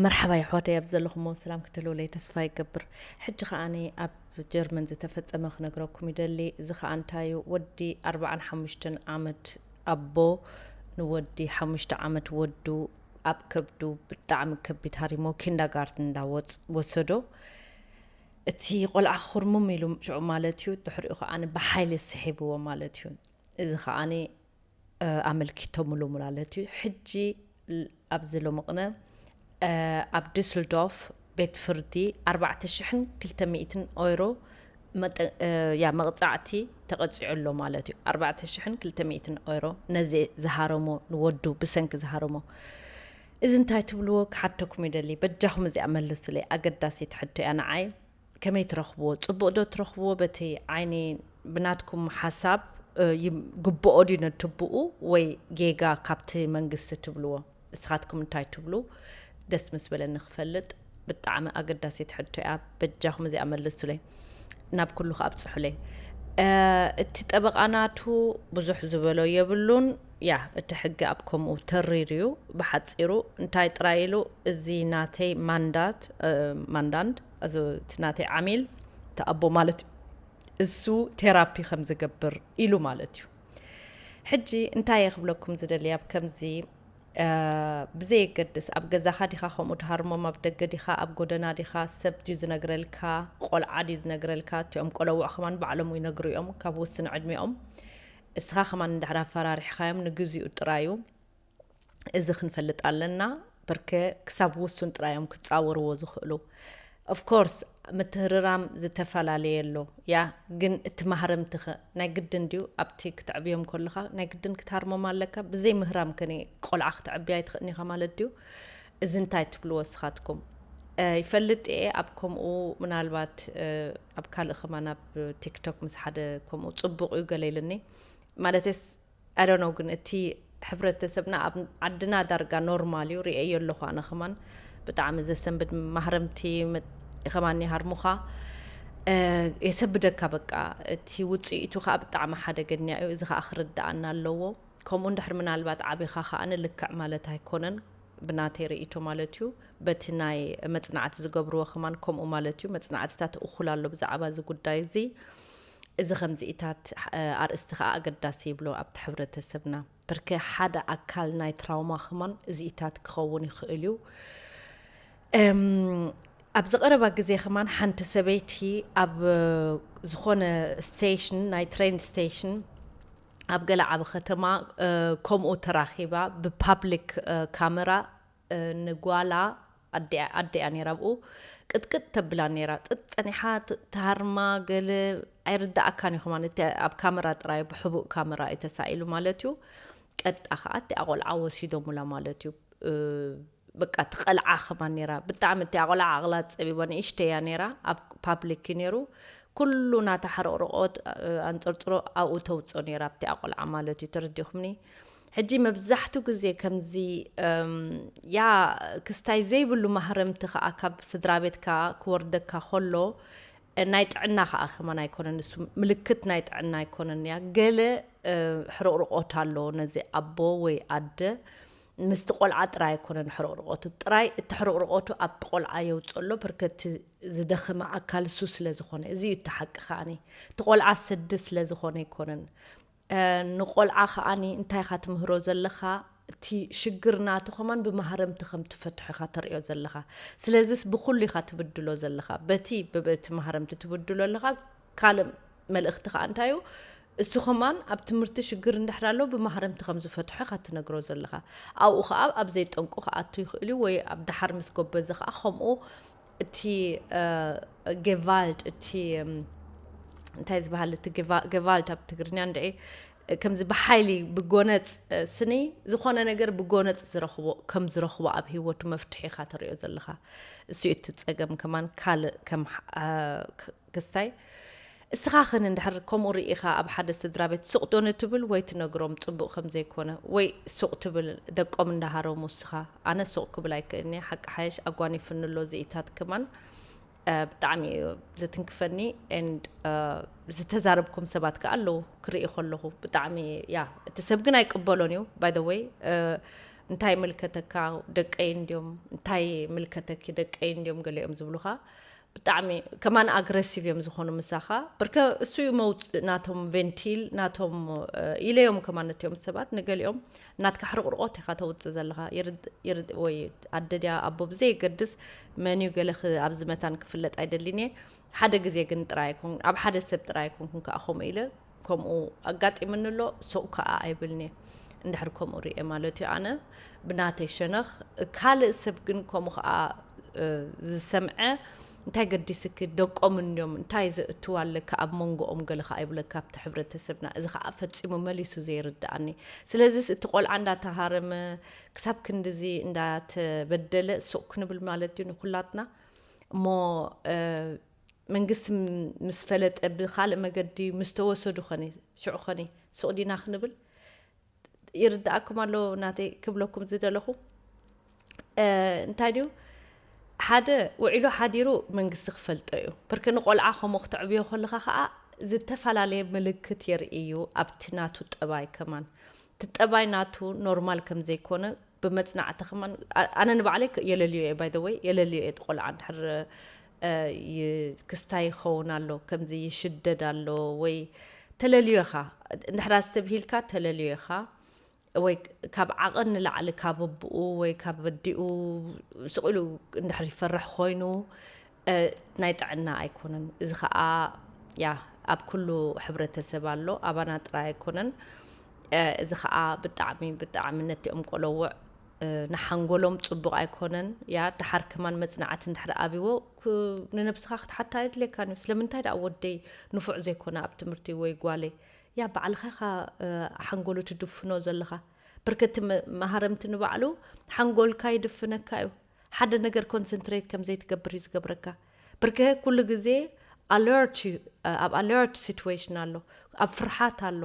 መርሓባ የሕዋተይ፣ ኣብ ዘለኹሞ ሰላም ክትህልውለይ ተስፋ ይገብር። ሕጂ ከኣኒ ኣብ ጀርመን ዝተፈጸመ ክነግረኩም ይደሊ። እዚ ከኣ እንታዩ፣ ወዲ ኣርባዓን ሓሙሽተን ዓመት ኣቦ ንወዲ ሓሙሽተ ዓመት ወዱ ኣብ ከብዱ ብጣዕሚ ከቢድ ሃሪሞ ኪንዳጋርትን እንዳ ወጽ- ወሰዶ። እቲ ቆልዓ ኩርምም ኢሉ ሽዑ ማለት እዩ። ድሕሪኡ ከኣ ብሓይሊ ስሒብዎ ማለት እዩ። እዚ ከኣ ኣመልኪቶምሉ ማለት እዩ። ሕጂ ኣብዚ ሎሚ ቅነ ኣብ ዱስልዶርፍ ቤት ፍርዲ ኣርባዕተ ሽሕን ክልተ ሚእትን ኦይሮ መጠ- ያ መቕጻዕቲ ተቐጺዑ ኣሎ ማለት እዩ። ኣርባዕተ ሽሕን ክልተ ሚእትን ኦይሮ ነዚ ዝሃረሞ ንወዱ ብሰንኪ ዝሃረሞ። እዚ እንታይ ትብልዎ ክሓተኩም ይደሊ። በጃኹም እዚኣ መልሱለይ። ኣገዳሲት ሕቶ እያ ንዓይ። ከመይ ትረኽብዎ? ጽቡቕ ዶ ትረኽብዎ? በቲ ዓይኒ ብናትኩም ሓሳብ እ፣ ይም- ግብኦ ድዩ ነትብኡ ወይ ጌጋ ካብቲ መንግስቲ ትብልዎ? እስኻትኩም እንታይ ትብሉ? ደስ ምስ በለኒ ክፈልጥ። ብጣዕሚ ኣገዳሲት ሕቶ እያ። በጃኹም እዚኣ መልሱለይ። ናብ ኩሉ ከኣብጽሑለይ። እ፣ እቲ ጠበቓ ናቱ ብዙሕ ዝበሎ የብሉን። ያ፣ እቲ ሕጊ ኣብ ከምኡ ተሪር እዩ። ብሓጺሩ እንታይ ጥራይ ኢሉ፣ እዚ ናተይ ማንዳት፣ እ፣ ማንዳንድ፣ እዚ እቲ ናተይ ዓሚል፣ እቲ ኣቦ ማለት እዩ። እሱ ቴራፒ ከም ዝገብር ኢሉ ማለት እዩ። ሕጂ እንታይ እየ ክብለኩም ዝደሊ ኣብ ከምዚ፣ እ፣ ብዘየገድስ ኣብ ገዛኻ ዲኻ ከምኡ ትሃርሞም፣ ኣብ ደገ ዲኻ፣ ኣብ ጎደና ዲኻ፣ ሰብ ድዩ ዝነግረልካ፣ ቆልዓ ድዩ ዝነግረልካ፣ እቲኦም ቆለውዕ ከማን ባዕሎም ይነግሩ እዮም ካብ ውስን ዕድሚኦም። እስኻ ከማን እንድሕር ኣፈራሪሕኻዮም ንግዚኡ ጥራዩ። እዚ ክንፈልጥ ኣለና። በርከ ክሳብ ውሱን ጥራይ እዮም ክጻወርዎ ዝኽእሉ። ኦፍኮርስ ምትህርራም ዝተፈላለየ ኣሎ ያ፣ ግን እቲ ማህረምትኸ ናይ ግድን ድዩ? ኣብቲ ክትዕብዮም ከለኻ ናይ ግድን ክትሃርሞም ኣለካ። ብዘይ ምህራም ከነ ቆልዓ ክትዕብያ ኣይትኽእልኒ ኢኻ ማለት ድዩ? እዚ እንታይ ትብልዎ እስኻትኩም? እ፣ ይፈልጥ እየ ኣብ ከምኡ ምናልባት እ፣ ኣብ ካልእ ከማን ኣብ ቲክቶክ ምስ ሓደ ከምኡ ጽቡቕ እዩ ገለ ኢልኒ። ማለትስ I don't know፣ ግን እቲ ሕብረተሰብና ኣብ ዓድና ዳርጋ ኖርማል እዩ። ርእየዮ ኣለኹ ኣነ ከማን። ብጣዕሚ ዘሰንብድ ማህረምቲ መ- ከማን ይሃርሙኻ፣ እ፣ የሰብደካ በቃ። እቲ ውፅኢቱ ከዓ ብጣዕሚ ሓደገኛ እዩ። እዚ ከዓ ክርድኣና ኣለዎ። ከምኡ እንድሕር ምናልባት ዓቢኻ ከዓ ንልክዕ ማለት ኣይኮነን፣ ብናተይ ርእይቶ ማለት እዩ። በቲ ናይ መፅናዕቲ ዝገብርዎ ከማን ከምኡ ማለት እዩ። መፅናዕትታት እኹል ኣሎ ብዛዕባ እዚ ጉዳይ እዚ። እዚ ከምዚኢታት እ፣ ኣርእስቲ ከዓ ኣገዳሲ ይብሎ ኣብቲ ሕብረተሰብና። ብርከ ሓደ ኣካል ናይ ትራውማ ከማን እዚኢታት ክኸውን ይኽእል እዩ። እም፣ ኣብዚ ቀረባ ግዜ ከማን ሓንቲ ሰበይቲ ኣብ ዝኾነ ስቴሽን፣ ናይ ትሬን ስቴሽን ኣብ ገለ ዓቢ ከተማ እ፣ ከምኡ ተራኺባ ብፓብሊክ እ፣ ካሜራ እ፣ ንጓላ ኣዲኣ ኣዲኣ ነይራ ኣብኡ ቅጥቅጥ ተብላ ነይራ። ጥጥ ጸኒሓ ት- ትሃርማ ገለ ኣይርዳኣካን እዩ። ከማን እቲ ኣብ ካሜራ ጥራይ ብሕቡእ ካሜራ እዩ ተሳኢሉ ማለት እዩ። ቀጣ ከኣ እቲ ኣቆልዓ ወሲዶሙላ ማለት እዩ። እ፣ በቃ እቲ ቀልዓ ከማን ነይራ ብጣዕሚ እቲ ኣቆልዓ ኣቕላ ጸቢባ ንእሽተይ እያ ነይራ። ኣብ ፓብሊክ እዩ ነይሩ። ኩሉ ናታ ሕርቕርቆት እ፣ ኣንጸርጽሮ ኣብኡ ተውጾ ነይራ ኣብቲ ኣቆልዓ ማለት እዩ። ተረዲኹምኒ? ሕጂ መብዛሕቱ ግዜ ከምዚ እም፣ ያ ክስታይ ዘይብሉ ማህረምቲ ከዓ ካብ ስድራ ቤትካ ክወርደካ ከሎ እ፣ ናይ ጥዕና ከዓ ከማን ኣይኮነን። እሱ ምልክት ናይ ጥዕና ኣይኮነን እያ። ገለ እ፣ ሕርቕርቆት ኣሎ ነዚ ኣቦ ወይ ኣደ ምስቲ ቆልዓ ጥራይ ኣይኮነን ሕርቕርቆቱ ጥራይ፣ እቲ ሕርቕርቆቱ ኣብቲ ቆልዓ የውፅእ ኣሎ። ብርከቲ ዝደኸመ ኣካል እሱ ስለ ዝኾነ፣ እዚ እዩ እቲ ሓቂ። ከዓኒ እቲ ቆልዓ ሰዲ ስለ ዝኾነ ኣይኮነን። እ፣ ንቆልዓ ከዓኒ እንታይ ኢኻ ትምህሮ ዘለኻ? እቲ ሽግር ናቱ ከማን ብማህረምቲ ከም ትፈትሖ ኢኻ ተርእዮ ዘለኻ። ስለዚስ ብኹሉ ኢኻ ትብድሎ ዘለኻ። በቲ ብበቲ ማህረምቲ ትብድሎ ኣለኻ። ካልእ መልእኽቲ ከኣ እንታይ እዩ? እሱ ከማን ኣብ ትምህርቲ ሽግር እንድሕር ኣሎ ብማህረምቲ ከም ዝፈትሖ ኢኻ ትነግሮ ዘለኻ። ኣብኡ ከኣ ኣብ ዘይጠንቁ ክኣቱ ይኽእል እዩ፣ ወይ ኣብ ደሓር ምስ ጎበዘ ከኣ ከምኡ እቲ እ፣ ጌቫልድ፣ እቲ እም፣ እንታይ ዝበሃል እቲ ጌቫ- ጌቫልድ ኣብ ትግርኛ እንድዒ እ፣ ከምዚ ብሓይሊ ብጎነጽ እ፣ ስኒ ዝኾነ ነገር ብጎነጽ ዝረኽቦ ከም ዝረኽቦ ኣብ ህይወቱ መፍትሒ ኢኻ ተርእዮ ዘለኻ። እሱ እዩ እቲ ጸገም። ከማን ካልእ ከም እ፣ ክ- ክስታይ እስኻ ኸን እንድሕር ከምኡ ርኢኻ ኣብ ሓደ ስድራ ቤት ሱቕ ዶ ንትብል ወይ ትነግሮም ጽቡቕ ከም ዘይኮነ ወይ ሱቕ ትብል ደቆም እንዳሃረሙ እስኻ ኣነ ሱቕ ክብል ኣይክእልኒ ሓቂ ሓየሽ ኣጓኒፍኒ ኣሎ ዝኢታት ክማን እ፣ ብጣዕሚ እዩ ዘትንክፈኒ and እ፣ ዝተዛረብኩም ሰባት ከኣ ኣለዉ ክርኢ ከለኹ ብጣዕሚ ያ እቲ ሰብ ግን ኣይቅበሎን እዩ by the way እ፣ እንታይ ምልከተካ ደቀይ እንዲዮም፣ እንታይ ምልከተኪ ደቀይ እንዲዮም ገሊኦም ዝብሉኻ። ብጣዕሚ ከማን ኣግረሲቭ እዮም ዝኾኑ ምሳኻ። ብርከ እሱ እዩ መውፅ ናቶም ቬንቲል ናቶም ኢለዮም ከማን ነትዮም ሰባት ንገሊኦም ናትካ ሕርቕርቆት ኢኻ ተውፅእ ዘለኻ። ይርድ- ይርድ- ወይ ኣደ ድያ ኣቦ ብዘየገድስ መን እዩ ገለ ክ- ኣብዚ መታን ክፍለጥ ኣይደልን እየ። ሓደ ግዜ ግን ጥራይ ኣይኮን ኣብ ሓደ ሰብ ጥራይ ኣይኮንኩን ከዓ ከምኡ ኢለ ከምኡ ኣጋጢምኒ ኣሎ። ሱቕ ከዓ ኣይብልኒ። እንድሕር ከምኡ ርኤ ማለት እዩ ኣነ ብናተይ ሸነኽ። ካልእ ሰብ ግን ከምኡ ከዓ ዝሰምዐ እንታይ ገዲስኪ ደቆም እንዲዮም እንታይ ዘእትዋ ኣለካ ኣብ መንጎኦም ገለ ከዓ ይብለካ ኣብቲ ሕብረተሰብና። እዚ ከዓ ፈፂሙ መሊሱ ዘይርድኣኒ። ስለዚስ እቲ ቆልዓ እንዳተሃረመ ክሳብ ክንድዚ እንዳተበደለ ሱቕ ክንብል ማለት እዩ ንኩላትና። እሞ መንግስቲ ምስ ፈለጠ ብካልእ መገዲ ምስ ተወሰዱ ኸኒ ሽዑ ኸኒ ሱቕ ዲና ክንብል ይርድኣኩም ኣሎ ናተይ ክብለኩም ዝደለኹ። እንታይ ድዩ ሓደ ውዒሉ ሓዲሩ መንግስቲ ክፈልጦ እዩ። ብርክ ንቆልዓ ከምኡ ክተዕብዮ ከለኻ ከዓ ዝተፈላለየ ምልክት የርኢ እዩ ኣብቲ ናቱ ጠባይ ከማን። እቲ ጠባይ ናቱ ኖርማል ከም ዘይኮነ ብመፅናዕቲ ከማን ኣነ ንባዕለይ የለልዮ እየ። ባይ ወይ የለልዮ እየ ቆልዓ እንድሕር ክስታይ ይኸውን ኣሎ ከምዚ ይሽደድ ኣሎ ወይ ተለልዮ ኢኻ እንድሕር ኣስተብሂልካ ተለልዮ ኢኻ ወይ ካብ ዓቐን ንላዕሊ ካብ ኣቦኡ ወይ ካብ ኣዲኡ ስቕ ኢሉ እንድሕር ይፈርሕ ኮይኑ ናይ ጥዕና ኣይኮነን። እዚ ከዓ ያ ኣብ ኩሉ ሕብረተሰብ ኣሎ፣ ኣባና ጥራይ ኣይኮነን። እዚ ከዓ ብጣዕሚ ብጣዕሚ ነቲኦም ቆለውዕ ንሓንጎሎም ፅቡቕ ኣይኮነን። ያ ደሓር ከማን መፅናዕቲ እንድሕር ኣብዎ ንነብስኻ ክትሓታ የድልየካን እዩ። ስለምንታይ ደኣ ወደይ ንፉዕ ዘይኮነ ኣብ ትምህርቲ ወይ ጓለይ ያ ባዕልኻ ኢኻ ሓንጎሉ ትድፍኖ ዘለኻ። ብርከቲ መሃረምቲ ንባዕሉ ሓንጎልካ ይድፍነካ እዩ። ሓደ ነገር ኮንሰንትሬት ከም ዘይትገብር እዩ ዝገብረካ። ብርከ ኩሉ ግዜ ኣለርት እዩ፣ ኣብ ኣለርት ሲትዌሽን ኣሎ፣ ኣብ ፍርሓት ኣሎ።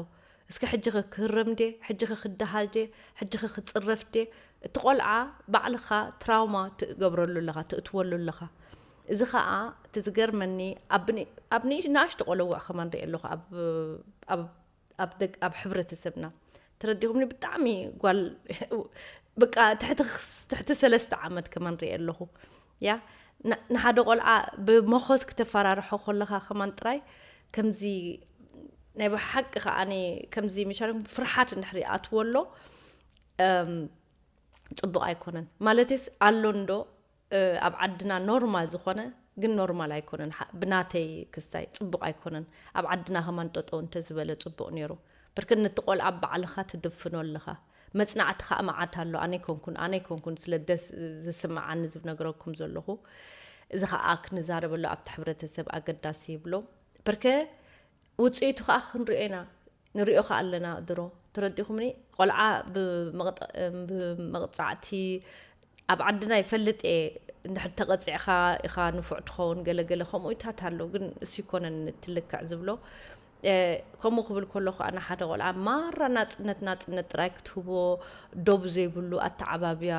እስከ ሕጂ ኸ ክህረም ድየ? ሕጂ ኸ ክደሃል ድየ? ሕጂ ኸ ክፅረፍ ድየ? እቲ ቆልዓ ባዕልኻ ትራውማ ትገብረሉ ኣለኻ፣ ትእትወሉ ኣለኻ። እዚ ኸዓ እቲ ዝገርመኒ ኣብ ን- ኣብ ንእሽ- ንኣሽቱ ቆለውዕ ከማን ርኢ ኣለኹ ኣብ ኣብ ኣብ ደግ ኣብ ሕብረተሰብና ተረዲኹምኒ። ብጣዕሚ ጓል በቃ ትሕቲ ትሕቲ ሰለስተ ዓመት ከማን ርኢ ኣለኹ። ያ ንሓደ ቆልዓ ብመኾስ ክተፈራርሖ ከለኻ ከማን ጥራይ ከምዚ ናይ ብሓቂ ከዓኒ ከምዚ መሻርኩም ፍርሓት እንድሕር ይኣትዎ ኣሎ ጽቡቕ ኣይኮነን። ማለትስ ኣሎ እንዶ ኣብ ዓድና ኖርማል ዝኾነ ግን ኖርማል ኣይኮነን። ብናተይ ክስታይ ጽቡቕ ኣይኮነን። ኣብ ዓድና ከማን ጠጠው እንተዝበለ ጽቡቕ ነይሩ። ብርክን ነቲ ቆልዓ ባዕልኻ ትድፍኖ ኣለኻ። መጽናዕቲ ከዓ መዓት ኣሎ። ኣነ ኣይኮንኩን ኣነ ኣይኮንኩን ስለ ደስ ዝስምዓኒ ዝነግረኩም ዘለኹ። እዚ ከዓ ክንዛረበሉ ኣብቲ ሕብረተሰብ ኣገዳሲ ይብሎ። ብርከ ውፅኢቱ ከዓ ክንሪኦ ኢና። ንሪኦ ከዓ ኣለና ድሮ ተረዲኹምኒ። ቆልዓ ብመቕፃዕቲ ኣብ ዓድና ይፈልጥ እየ። እንድሕር ተቐፂዕኻ ኢኻ ንፉዕ ትኸውን ገለገለ ከምኡ ኢታት ኣሎ። ግን እሱ ይኮነን ትልክዕ ዝብሎ። ከምኡ ክብል ከሎ ከዓ ንሓደ ቆልዓ ማራ ናፅነት ናፅነት ጥራይ ክትህቦ ዶብ ዘይብሉ ኣተዓባብያ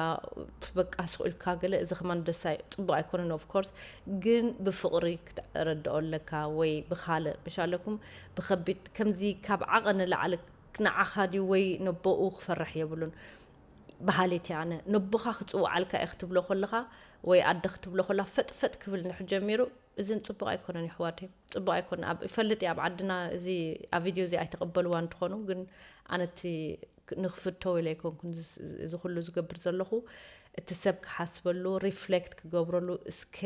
በቃ ስቕ ኢልካ ገለ እዚ ከማን ደስ ኣይ- ፅቡቕ ኣይኮነን። ኦፍኮርስ ግን ብፍቕሪ ክትረድኦ ኣለካ ወይ ብኻልእ ምሻለኩም ብኸቢድ ከምዚ ካብ ዓቐ ንላዕሊ ንዓኻ ድዩ ወይ ነቦኡ ክፈርሕ የብሉን። በሃሊት እየ ኣነ። ነቦኻ ክፅውዓልካ እየ ክትብሎ ከለኻ ወይ ኣደ ክትብሎ ከላ ፈጥፈጥ ክብል ንሕ ጀሚሩ እዝን ፅቡቕ ኣይኮነን ይሕዋተይ። ፅቡቕ ኣይኮነ ኣብ ይፈልጥ እየ ኣብ ዓድና እዚ ኣብ ቪድዮ እዚ ኣይተቐበልዋ እንትኾኑ ግን ኣነቲ ንክፍተው ኢለ ኣይኮንኩን እዚ ኩሉ ዝገብር ዘለኹ። እቲ ሰብ ክሓስበሉ ሪፍሌክት ክገብረሉ እስከ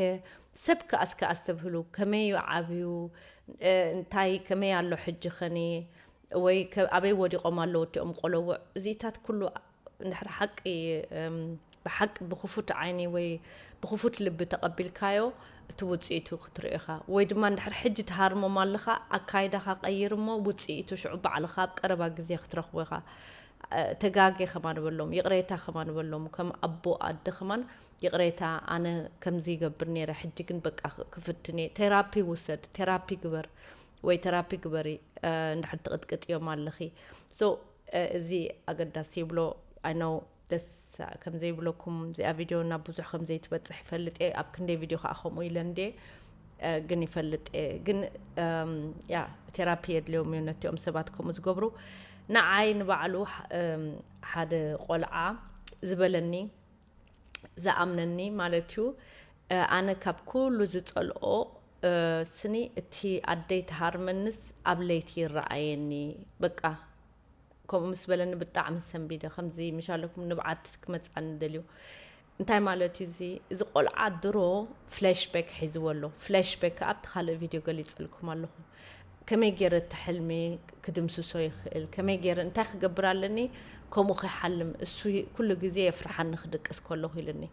ሰብ ከኣ እስከ ኣስተብህሉ ከመይ እዩ ዓብዩ እንታይ ከመይ ኣሎ ሕጂ ኸኒ ወይ ኣበይ ወዲቖም ኣለዉ እቲኦም ቆለውዕ እዚኢታት ኩሉ እንድሕር ሓቂ ብሓቂ ብክፉት ዓይኒ ወይ ብክፉት ልቢ ተቐቢልካዮ እቲ ውፅኢቱ ክትርኢ ኢኻ ወይ ድማ እንድሕር ሕጂ ትሃርሞም ኣለኻ ኣካይዳኻ ቀይር እሞ ውፅኢቱ ሽዑ ባዕልኻ ኣብ ቀረባ ግዜ ክትረኽቦ ኢኻ። ተጋጌ ከማን በሎም ይቕሬታ ከማን በሎም ከም ኣቦ ኣደ ከማን ይቕሬታ ኣነ ከምዚ ይገብር ነይረ ሕጂ ግን በቃ ክፍትን እየ ቴራፒ ውሰድ ቴራፒ ግበር ወይ ቴራፒ ግበሪ እንድሕር ትቕጥቅጥዮም ኣለኺ so እዚ ኣገዳሲ ይብሎ I know ደስ ከምዘይብለኩም እዚኣ ቪድዮ ናብ ብዙሕ ከምዘይትበፅሕ ይፈልጥ እየ ኣብ ክንደይ ቪድዮ ከዓ ከምኡ ኢለ እንዴ ግን ይፈልጥ እየ ግን ያ ቴራፒ የድልዮም እዩ ነቲኦም ሰባት ከምኡ ዝገብሩ ንዓይ ንባዕሉ ሓደ ቆልዓ ዝበለኒ፣ ዝኣምነኒ ማለት እዩ። ኣነ ካብ ኩሉ ዝጸልኦ ስኒ፣ እቲ ኣደይ ትሃርመንስ ኣብ ለይቲ ይረኣየኒ። በቃ ከምኡ ምስ በለኒ ብጣዕሚ ሰንቢደ። ከምዚ ምሻለኩም ንብዓት ክመጻኒ ደልዩ። እንታይ ማለት እዩ እዚ? እዚ ቆልዓ ድሮ ፍላሽበክ ሒዝዎ ኣሎ። ፍላሽበክ ኣብቲ ካልእ ቪድዮ ገሊጸልኩም ኣለኹ። ከመይ ገይረ እቲ ሕልሚ ክድምስሶ ይኽእል? ከመይ ገይረ እንታይ ክገብር ኣለኒ? ከምኡ ከይሓልም። እሱ ኩሉ ግዜ የፍርሓኒ ክድቅስ ከለኹ ኢልኒ።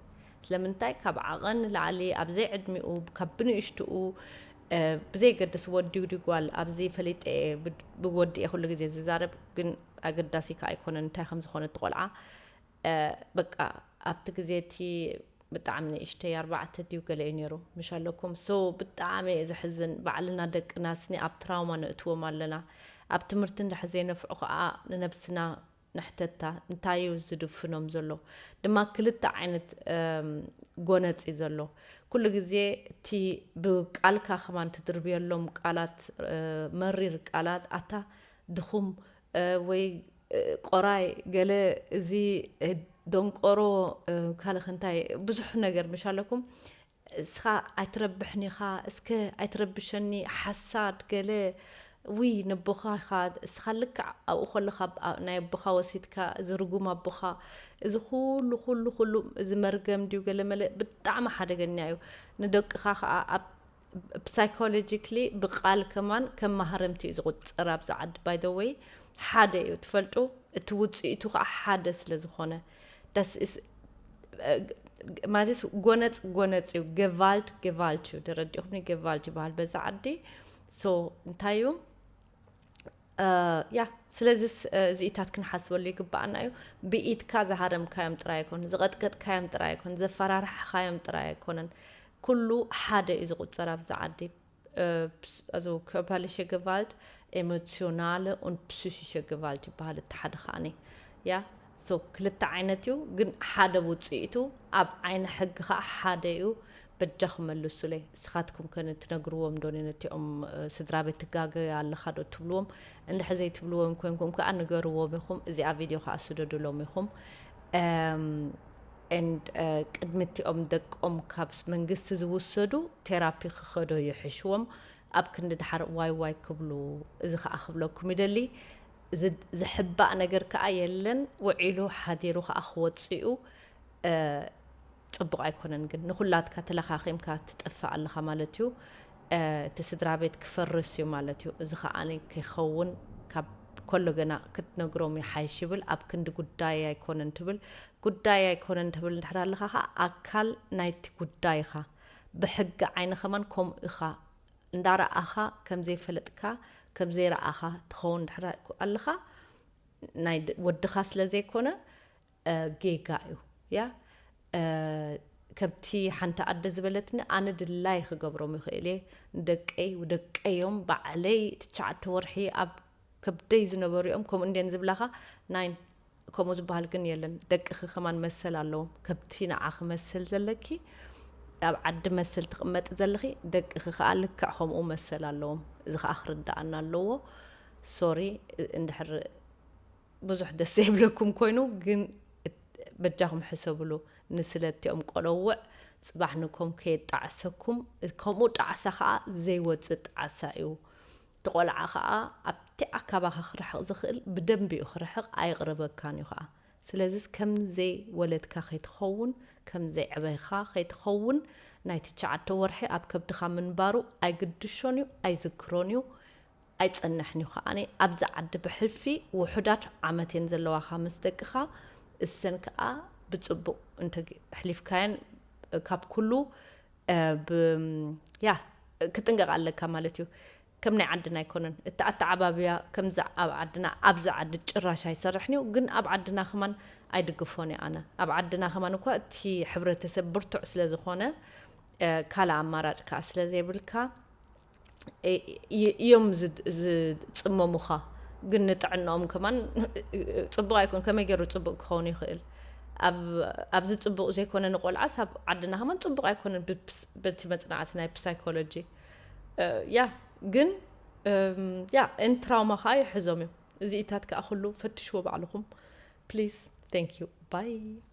ስለምንታይ? ካብ ዓቐን ንላዕሊ ኣብ ዘይዕድሚኡ፣ ካብ ብንእሽትኡ፣ ብዘይገድስ ወዲ ድዩ ጓል ኣብዚ ፈሊጠ እየ፣ ብወዲ እየ ኩሉ ግዜ ዝዛረብ፣ ግን ኣገዳሲ ከኣ ኣይኮነን እንታይ ከም ዝኾነ እቲ ቆልዓ። በቃ ኣብቲ ግዜ እቲ ብጣዕሚ ንእሽተይ ኣርባዕተ ድዩ ገለ እዩ ነይሩ፣ ምሽ ኣለኩም። So ብጣዕሚ እዩ ዘሕዝን። ባዕልና ደቅና ስኒ ኣብ ትራውማ ነእትዎም ኣለና። ኣብ ትምህርቲ እንድሕር ዘይነፍዑ ከኣ ንነብስና ንሕተታ፣ እንታይ እዩ ዝድፍኖም ዘሎ? ድማ ክልተ ዓይነት ጎነጽ እዩ ዘሎ። ኩሉ ግዜ እቲ ብቃልካ ከማን ትድርብየሎም ቃላት፣ መሪር ቃላት፣ ኣታ ድኹም ወይ ቆራይ፣ ገለ እዚ ደንቆሮ፣ ካልእ እንታይ ብዙሕ ነገር ምሽ ኣለኩም። እስኻ ኣይትረብሕኒ ኢኻ፣ እስከ ኣይትረብሸኒ፣ ሓሳድ ገለ፣ ውይ ነቦኻ ኢኻ፣ እስኻ ልክዕ ኣብኡ ከለኻ ናይ ኣቦኻ ወሲድካ፣ እዚ ርጉም ኣቦኻ፣ እዚ ኩሉ ኩሉ ኩሉ እዚ መርገም ድዩ ገለ መለ ብጣዕሚ ሓደገኛ እዩ። ንደቅኻ ከዓ ኣብ psychologically ብቃል ከማን ከም ማህረምቲ እዩ ዝቁጸር ኣብዚ ዓዲ። By the way ሓደ እዩ ትፈልጡ፣ እቲ ውፅኢቱ ከዓ ሓደ ስለ ዝኾነ das ist ማለት ጎነፅ ጎነፅ እዩ። Gewalt Gewalt እዩ። ተረዲኹምኒ? Gewalt ይበሃል በዛ ዓዲ። So እንታይ እዩ? ያ ስለዚስ እዚኢታት ክንሓስበሉ ይግባኣና እዩ። ብኢድካ ዝሃረምካዮም ጥራይ ኣይኮን፣ ዝቐጥቀጥካዮም ጥራይ ኣይኮን፣ ዘፈራርሕኻዮም ጥራይ ኣይኮነን። ኩሉ ሓደ እዩ ዝቁፀር ኣብዚ ዓዲ። Also körperliche Gewalt, emotionale und psychische Gewalt ይበሃል። እቲ ሓደ ከዓኒ ያ so ክልተ ዓይነት እዩ፣ ግን ሓደ ውፅኢቱ ኣብ ዓይኒ ሕጊ ከዓ ሓደ እዩ። በጃኹም መልሱለይ። እስኻትኩም ከ ትነግርዎም ዶ ነቲኦም ስድራ ቤት ትጋገ ኣለኻ ዶ ትብልዎም? እንድሕር ዘይትብልዎም ኮንኩም ከዓ ንገርዎም ኢኹም። እዚኣ ቪድዮ ከዓ ስደዱሎም ኢኹም። And ቅድሚ እቲኦም ደቆም ካብ መንግስቲ ዝውሰዱ ቴራፒ ክኸዶ ይሕሽዎም። ኣብ ክንዲ ድሓር ዋይ ዋይ ክብሉ፣ እዚ ከዓ ክብለኩም ይደሊ። ዝሕባእ ነገር ከዓ የለን። ውዒሉ ሓዲሩ ከዓ ክወፅኡ ፅቡቕ ኣይኮነን። ግን ንኹላትካ ተለኻኺምካ ትጠፍእ ኣለኻ ማለት እዩ። እቲ ስድራ ቤት ክፈርስ እዩ ማለት እዩ። እዚ ከዓ ከይኸውን ካብ ከሎ ገና ክትነግሮም ይሓይሽ ይብል። ኣብ ክንዲ ጉዳይ ኣይኮነን ትብል። ጉዳይ ኣይኮነን ትብል እንድሕር ኣለኻ ከዓ ኣካል ናይቲ ጉዳይ ኢኻ። ብሕጊ ዓይኒ ከማን ከምኡ ኢኻ። እንዳረኣኻ ከም ዘይፈለጥካ ከም ዘይረኣኻ ትኸውን ድሕር ኣለኻ ናይ ወድኻ ስለ ዘይኮነ ጌጋ እዩ። ያ ከምቲ ሓንቲ ኣደ ዝበለትኒ ኣነ ድላይ ክገብሮም ይኽእል እየ ንደቀይ ደቀዮም ባዕለይ ትሽዓተ ወርሒ ኣብ ከብደይ ዝነበሩ እዮም ከምኡ እንድን ዝብላኻ ናይ ከምኡ ዝበሃል ግን የለን። ደቅኺ ከማን መሰል ኣለዎም። ከምቲ ንዓኺ መሰል ዘለኪ ኣብ ዓዲ መሰል ትቕመጢ ዘለኺ ደቅኺ ከዓ ልክዕ ከምኡ መሰል ኣለዎም። እዚ ከዓ ክርድኣና ኣለዎ። ሶሪ እንድሕር ብዙሕ ደስ ዘይብለኩም ኮይኑ ግን በጃኹም ሕሰብሉ። ንስለቲኦም ቆለውዕ ፅባሕ ንኮም ከየጣዕሰኩም። ከምኡ ጣዕሳ ከዓ ዘይወፅእ ጣዕሳ እዩ። እቲ ቆልዓ ከዓ ኣብቲ ኣካባኻ ክርሕቕ ዝኽእል ብደንቢ እዩ ክርሕቕ፣ ኣይቕረበካን እዩ ከዓ። ስለዚስ ከም ዘይወለድካ ከይትኸውን፣ ከም ዘይዕበኻ ከይትኸውን፣ ናይ ትሽዓተ ወርሒ ኣብ ከብድኻ ምንባሩ ኣይግድሾን እዩ፣ ኣይዝክሮን እዩ፣ ኣይጸንሕን እዩ ከዓኒ። ኣብዚ ዓዲ ብሕልፊ ውሑዳት ዓመት እየን ዘለዋኻ ምስ ደቅኻ፣ እሰን ከኣ ብጽቡቕ እንተ ኣሕሊፍካየን ካብ ኩሉ ያ ክጥንቀቕ ኣለካ ማለት እዩ። ከም ናይ ዓድና ኣይኮነን እቲ ኣተዓባብያ ከምዚ ኣብ ዓድና፣ ኣብዚ ዓዲ ጭራሽ ኣይሰርሕን እዩ። ግን ኣብ ዓድና ከማን ኣይድግፎን እየ ኣነ። ኣብ ዓድና ከማን እኳ እቲ ሕብረተሰብ ብርቱዕ ስለ ዝኾነ ካልእ ኣማራጭ ከኣ ስለ ዘይብልካ እዮም ዝጽመሙኻ። ግን ንጥዕናኦም ከማን ጽቡቕ ኣይኮን። ከመይ ገይሩ ጽቡቕ ክኸውን ይኽእል? ኣብዚ ጽቡቕ ዘይኮነ ንቆልዓስ ኣብ ዓድና ከማን ጽቡቕ ኣይኮነን። በቲ መጽናዕቲ ናይ ፕሳይኮሎጂ ያ ግን ያ ን ትራውማ ከዓ ይሕዞም እዩ። እዚኢታት ከዓ ኩሉ ፈትሽዎ ባዕልኹም please. Thank you. Bye.